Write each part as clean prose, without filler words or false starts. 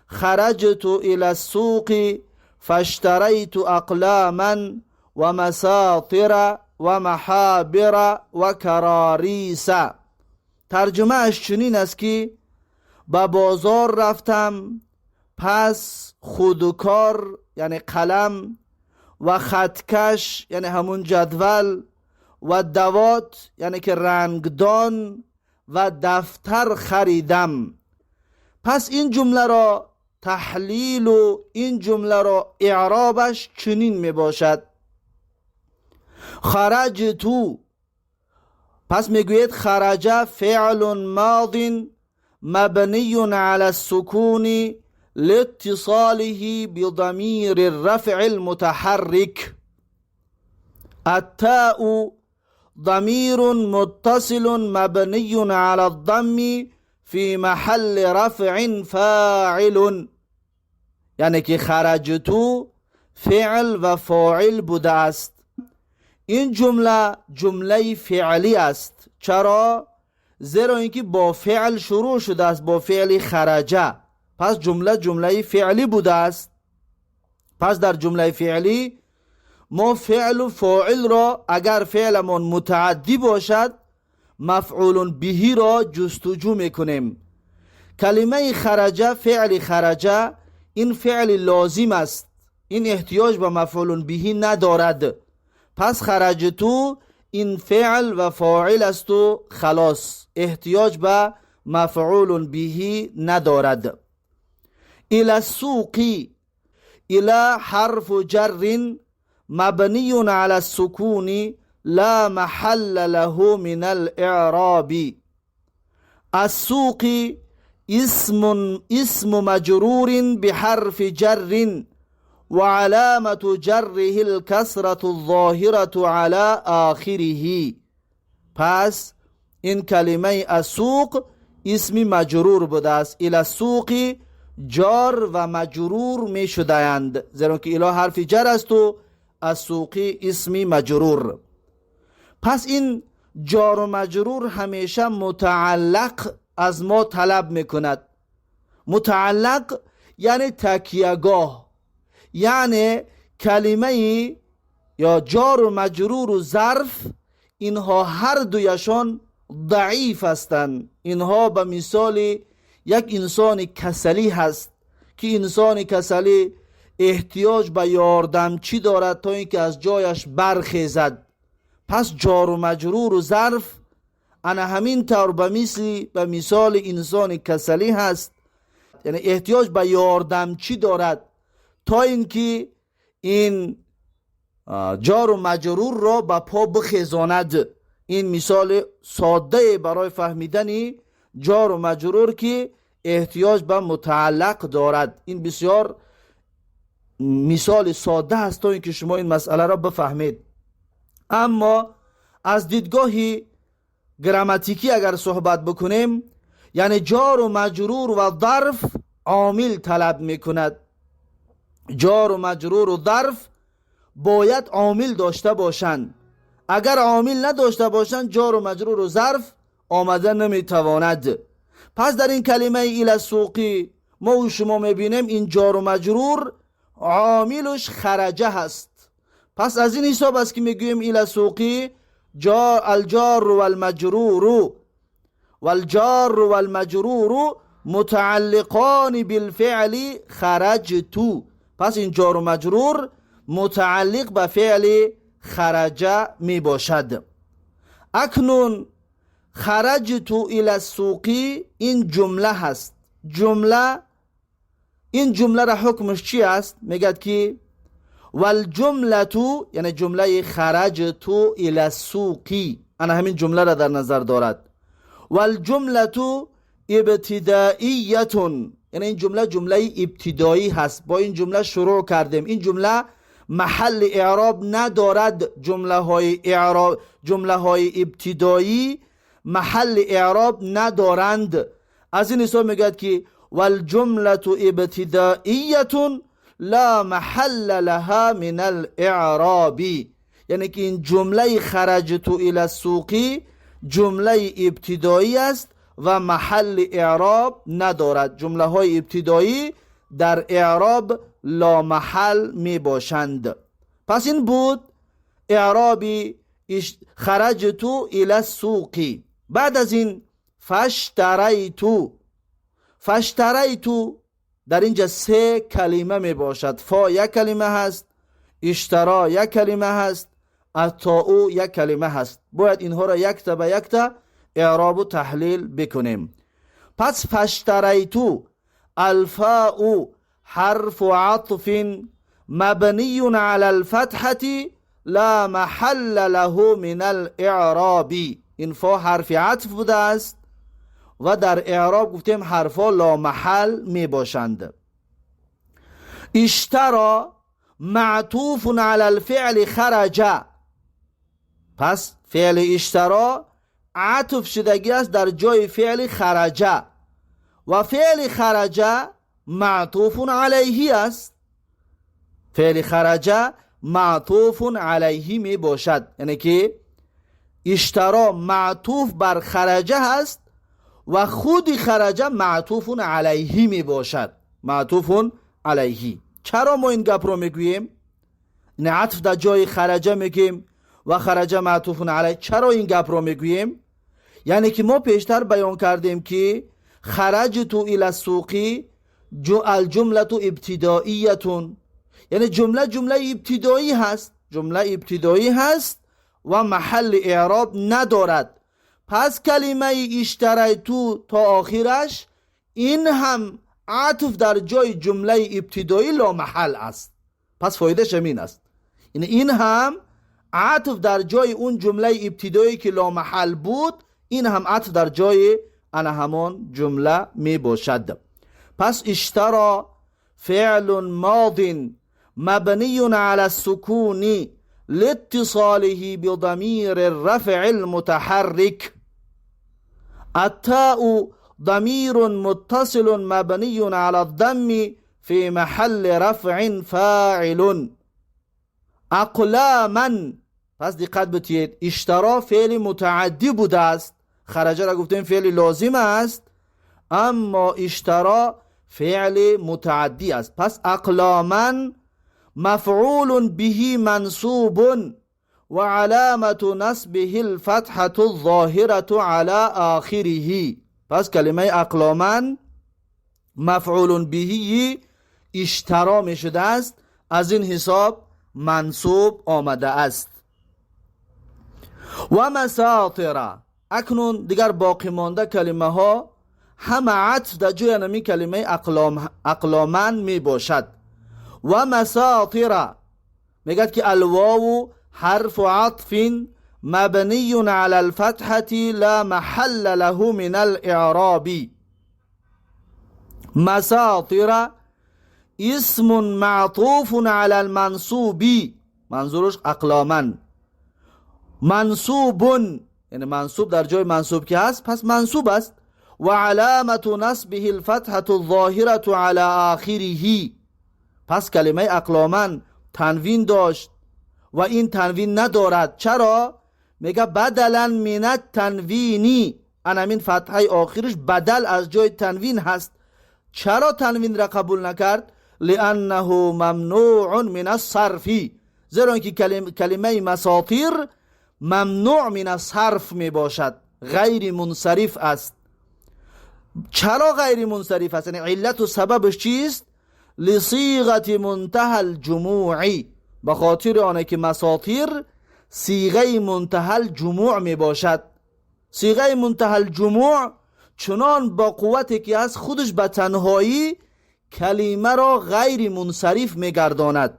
خرجت إلى السوق فاشتريت أقلاما ومساطر ومحابر وكراريس. ترجمه اش چنین است که به بازار رفتم، پس خودکار یعنی قلم و خطکش یعنی همون جدول و دوات یعنی که رنگدان و دفتر خریدم. پس این جمله را تحلیل و این جمله را اعرابش چنین می باشد: خرجت. پس میگوید خرج فعل ماض مبنی على السکون لاتصاله بضمیر الرفع المتحرك. التاء ضمیر متصل مبنی على الضم فی محل رفع فاعل. یعنی که خرجت فعل و فاعل بوده است. این جمله جمله فعلی است. چرا؟ زیرا اینکه با فعل شروع شده است، با فعل خرجه. پس جمله جمله فعلی بوده است. پس در جمله فعلی ما فعل و فاعل را اگر فعلمان متعدی باشد مفعول بهی را جستجو میکنیم. کلمه خرجه، فعل خرجه، این فعل لازم است، این احتیاج به مفعول بهی ندارد. پس خرجتو این فعل و فاعل است و خلاص، احتیاج به مفعول بهی ندارد. الى السوق، الى حرف جر مبنی على السکون لا محل له من الاعراب. السوق اسم مجرور بحرف جر وعلامة جره الكسرة الظاهرة على آخره. پس این کلمه السوق اسم مجرور بوده است. الى السوق جار و مجرور می شدند، زیرا که الی حرف جر است و السوق اسم مجرور. پس این جار و مجرور همیشه متعلق از ما طلب میکند. متعلق یعنی تکیهگاه، یعنی کلمه یا جار و مجرور و ظرف، اینها هر دویشان ضعیف هستند. اینها به مثال یک انسان کسلی هست که انسان کسلی احتیاج به یاردمچی دارد تا اینکه از جایش برخیزد. پس جار و مجرور و ظرف انا همین طور به مثال انسان کسلی هست، یعنی احتیاج به یاردمچی دارد تا اینکه این جار و مجرور را به پا بخیزاند. این مثال ساده برای فهمیدن جار و مجرور که احتیاج به متعلق دارد. این بسیار مثال ساده است تا اینکه شما این مسئله را بفهمید. اما از دیدگاه گراماتیکی اگر صحبت بکنیم، یعنی جار و مجرور و ظرف عامل طلب میکند. جار و مجرور و ظرف باید عامل داشته باشند. اگر عامل نداشته باشند جار و مجرور و ظرف آمده نمیتواند. پس در این کلمه الى السوقی ما و شما میبینیم این جار و مجرور عاملش خرجه هست. پس از این حساب است که میگوییم الى السوقی جار الجار والمجرور والجار والمجرور متعلقان بالفعل خرجت. پس این جار و مجرور متعلق به فعل خرج می باشد. اکنون خرجت الى السوق این جمله هست. جمله، این جمله را حکمش چی است؟ میگد که والجمله، یعنی جمله خرجت الى السوق، انا همین جمله را در نظر دارد. والجمله ابتدائیه، یعنی این جمله جمله ابتدایی هست، با این جمله شروع کردیم. این جمله محل اعراب ندارد. جمله های اعراب، جمله های ابتدایی محل اعراب ندارند. از این حساب میگوید که والجمله ابتدائیه لا محل لها من الاعراب، یعنی که این جمله خرجت الى السوق جمله ابتدایی است و محل اعراب ندارد. جمله های ابتدایی در اعراب لا محل می باشند. پس این بود اعرابی خرجت الى السوق. بعد از این فاشتریت. فاشتریت در اینجا سه کلمه می باشد. فا یک کلمه هست، اشترا یک کلمه هست، التاء یک کلمه هست. باید اینها را یک تا به یک تا اعراب و تحلیل بکنیم. پس فاشتریت، الفاء حرف عطف مبنی علی الفتحة لا محل له من الاعراب. این فا حرف عطف بوده است و در اعراب گفتیم حرفا لا محل می باشند. اشترا معطوف علی الفعل خرج. پس فعل اشترا عطف شدگی است در جای فعل خرج و فعل خرج معطوف علیه است. فعل خرج معطوف علیه می باشد، یعنی که اشترا معطوف بر خرجه هست و خود خرجه معطوف علیه می باشد. معطوف علیه. چرا ما این گپ رو میگوییم؟ نه عطف در جای خرجه میگیم و خرجه معطوف علیه. چرا این گپ رو میگوییم؟ یعنی که ما پیشتر بیان کردیم که خرجت الی السوق الجمله ابتدائیه، یعنی جمله جمله ابتدایی هست، جمله ابتدایی هست و محل اعراب ندارد. پس کلمه اشتریتو تا آخرش این هم عطف در جای جمله ابتدایی لا محل است. پس فایدهش همین است، یعنی این هم عطف در جای اون جمله ابتدایی که لا محل بود، این هم عطف در جای انا همان جمله می باشد. پس اشترا فعل ماض مبنی علی السکون لاتصاله بضمیر الرفع المتحرک. التاء ضمیر متصل مبنی علی الضم فی محل رفع فاعل. اقلاما، پس دقت بتید، اشترا فعل متعدی بوده است، خرجه را گفتیم فعل لازم است، اما اشترا فعل متعدی است. پس اقلاما مفعول به منصوب و علامت نصبه الفتحة الظاهرة على آخره. پس کلمه اقلاما مفعول به اشترا می شده است، از این حساب منصوب آمده است. و مساطر، اکنون دیگر باقی مانده کلمه ها همه عطف در جای نمی کلمه اقلاما می باشد. و مساطر میگد که الواو حرف عطف مبنی علی الفتحة لا محل له من الاعراب. مساطر اسم معطوف علی المنصوب، منظورش اقلاما، منصوب یعنی منصوب در جای منصوب که هست پس منصوب است. و علامت نصبه الفتحة الظاهرة علی آخره. پس کلمه اقلاما تنوین داشت و این تنوین ندارد. چرا؟ میگه بدلا من التنوینی، انمین فتحه آخرش بدل از جای تنوین هست. چرا تنوین را قبول نکرد؟ لانه ممنوع من الصرف، زیرا اینکه کلمه مساطیر ممنوع من الصرف می باشد، غیر منصرف است. چرا غیر منصرف است؟ یعنی علت و سببش چیست؟ لصیغه منتهى الجموع، به خاطر آنه که مساطیر صیغه منتهى الجموع می باشد. صیغه منتهى الجموع چنان با قوتی که از خودش به تنهایی کلمه را غیر منصرف می گرداند.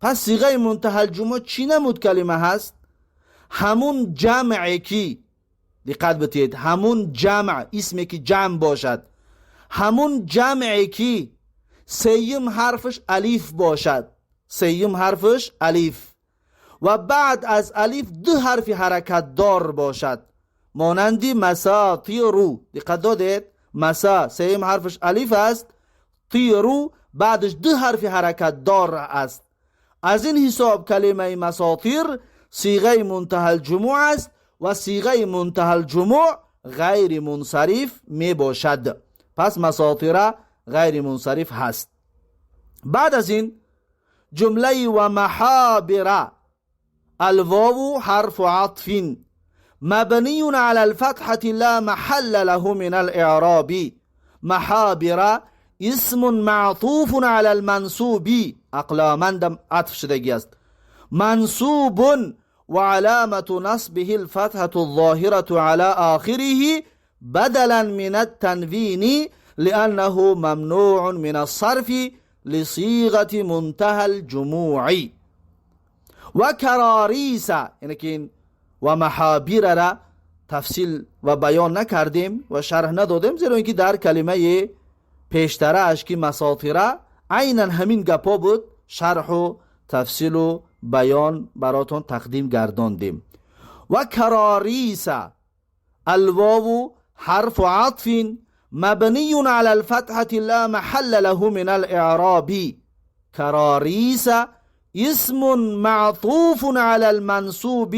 پس صیغه منتهى الجموع چی نمود کلمه هست؟ همون جمعی که دقت بتید، همون جمع اسمی که جمع باشد، همون جمعی که سیم حرفش الیف باشد، سیم حرفش الیف و بعد از الیف دو حرف حرکت دار باشد، مانندی مساطیرو. دقت دادید؟ مسا سیم حرفش الیف است، تیرو بعدش دو حرف حرکت دار است. از این حساب کلمه مساطیر صیغه منتهى الجموع است و صیغه منتهى الجموع غیر منصرف می باشد. پس مساطیر غیر منصرف هست. بعد از این جمله و محابر، الواو حرف عطف مبني على الفتحة لا محل له من الاعراب. محابر اسم معطوف على المنصوب، اقلاما دم عطف شدگی است، منصوب وعلامة نصبه الفتحة الظاهرة على آخره بدلا من التنوين لأنه ممنوع من الصرف لصيغة منتهى الجموع. و كراريس، یعنی که و محابر را تفصیل و بیان نکردیم و شرح ندادیم، زیرا اینکه در کلمه پیشتره اش که مساطره عینا همین گپا بود، شرح و تفصیل و بیان براتون تقدیم گرداندیم. و كراريس، الواو حرف عطف مبني على الفتحة لا محل له من الاعراب. كراريس اسم معطوف على المنصوب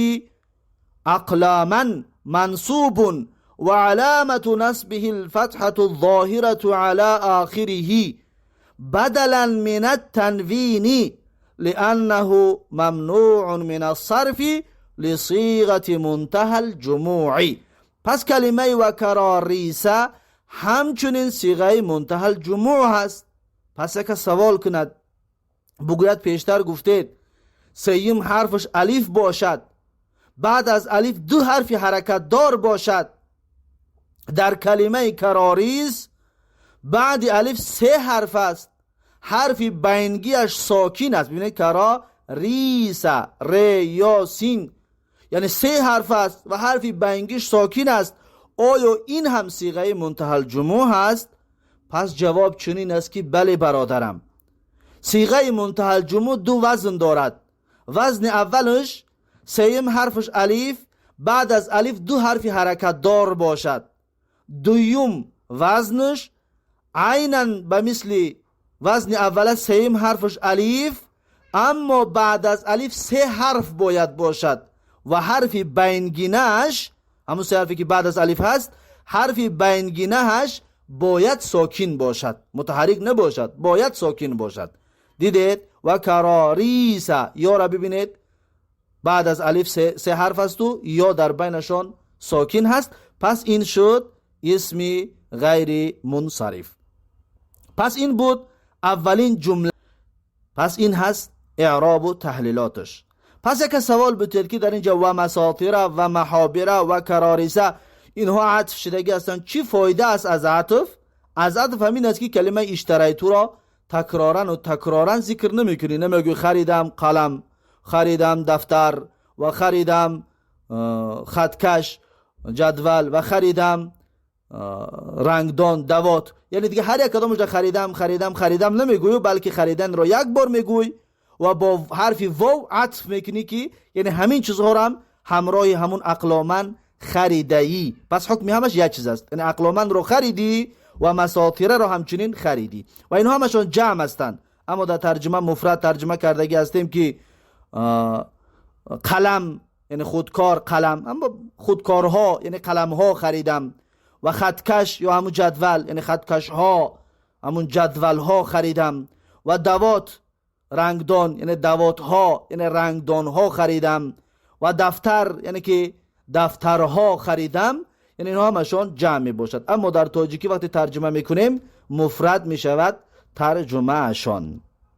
اقلاما منصوب وعلامة نصبه الفتحة الظاهرة على آخره بدلا من التنوين لأنه ممنوع من الصرف لصيغة منتهى الجموع. پس کلمه و كراريس همچنین صیغه منتهى الجموع هست. پس یک سوال کند، بگوید پیشتر گفتید سیم حرفش الف باشد، بعد از الف دو حرف حرکت دار باشد، در کلمه کراریس بعد الف سه حرف است، حرف بینگیش ساکین است. ببینید کرا ریس، ر یا سین، یعنی سه حرف است و حرف بینگیش ساکین است. آیا این هم صیغه منتهى الجموع هست؟ پس جواب چنین است که بله برادرم، صیغه منتهى الجموع دو وزن دارد. وزن اولش سیم حرفش الف، بعد از الف دو حرف حرکت دار باشد. دویم وزنش عینا به مثل وزن اول، سیم حرفش الف، اما بعد از الف سه حرف باید باشد و حرف بینگینش، همون سه حرفی که بعد از الف هست، حرف بینگینهش باید ساکین باشد، متحرک نباشد، باید ساکین باشد. دیدید؟ و کراریس، یا را ببینید، بعد از الف سه حرف است و یا در بینشان ساکین هست. پس این شد اسم غیر منصرف. پس این بود اولین جمله. پس این هست اعراب و تحلیلاتش. پس یک سوال بود که در اینجا و مساطره و محابره و کراریسه اینها عطف شدگی هستند، چی فایده است از عطف؟ از عطف همین است که کلمه اشتریتو را تکرارا و تکرارا ذکر نمیکنی، نمیگوی خریدم قلم، خریدم دفتر و خریدم خطکش جدول و خریدم رنگدان دوات، یعنی دیگه هر یک کدامش خریدم خریدم خریدم نمیگوی، بلکه خریدن را یک بار میگوی و با حرف واو عطف میکنی که یعنی همین چیزها را هم همراه همون اقلاما خریده‌ای. پس حکم همش یک چیز است، یعنی اقلاما رو خریدی و مساطره را همچنین خریدی و اینها همشون جمع هستند. اما در ترجمه مفرد ترجمه کردگی هستیم که قلم یعنی خودکار قلم، اما خودکارها یعنی قلمها خریدم و خطکش یا همون جدول یعنی خطکش ها همون جدول ها خریدم و دوات رنگدان یعنی دوات ها یعنی رنگدان ها خریدم و دفتر یعنی که دفترها خریدم، یعنی اینها همشان جمع باشد. اما در تاجیکی وقتی ترجمه میکنیم مفرد میشود ترجمه شان.